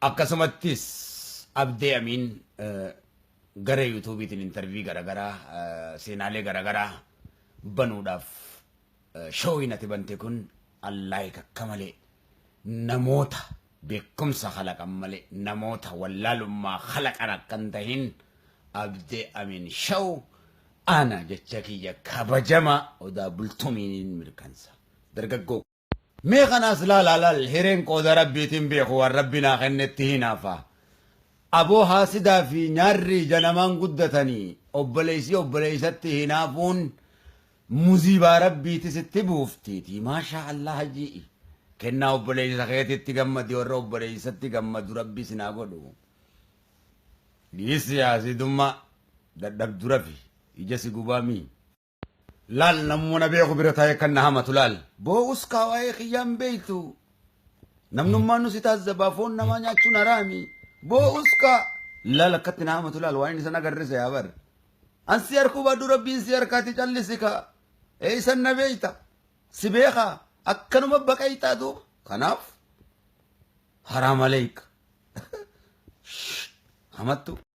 Akkasumattis Abdee Amiin gara yuutuubiitiin intarvii garaagaraa seenaalee garaagaraa banuudhaaf shoowiin ati bante kun allaayik akka malee namoota beekumsa kalaqan malee namoota wallaalummaa kalaqan akka hin tahin Abdee Amiin show ana jecha kiyya kabajama Odaa Bultumiiniin mirkansa. Dargaggoo. Mee kanaas laalaa laal hireen qooda rabbiitiin beeku waan rabbi naa kennetti hinaafa. Aboo haasidaa fi nyaarri ija namaan guddatanii obboleessi obboleessatti hinaafuun muziibaa rabbiiti sitti buuftiiti. Maashaa Allah ji'i. Kennaa obboleessa keetitti gammadi warra obboleessatti gammadu rabbi sinaa godhu. Dhiisi haasidummaa dadhabdu rafi ija si gubaa mii. Laal namuma na beeku bira taa'ee kan na hamatu laal. Boo'us kaa waa'ee kiyyaan beektu. Namnummaan nu si taazzabaa foon namaa nyaachuun haraami. Boo'us kaa. Laal akkatti na hamatu laal waan inni san agarrise yaa bar. An si harkuu baadhu rabbiin si harkaati callisi kaa. Eeysan na beekta. Si beekaa akkanuma baqayxaa duuba. Kanaaf haraam aleeyka. Hamattu.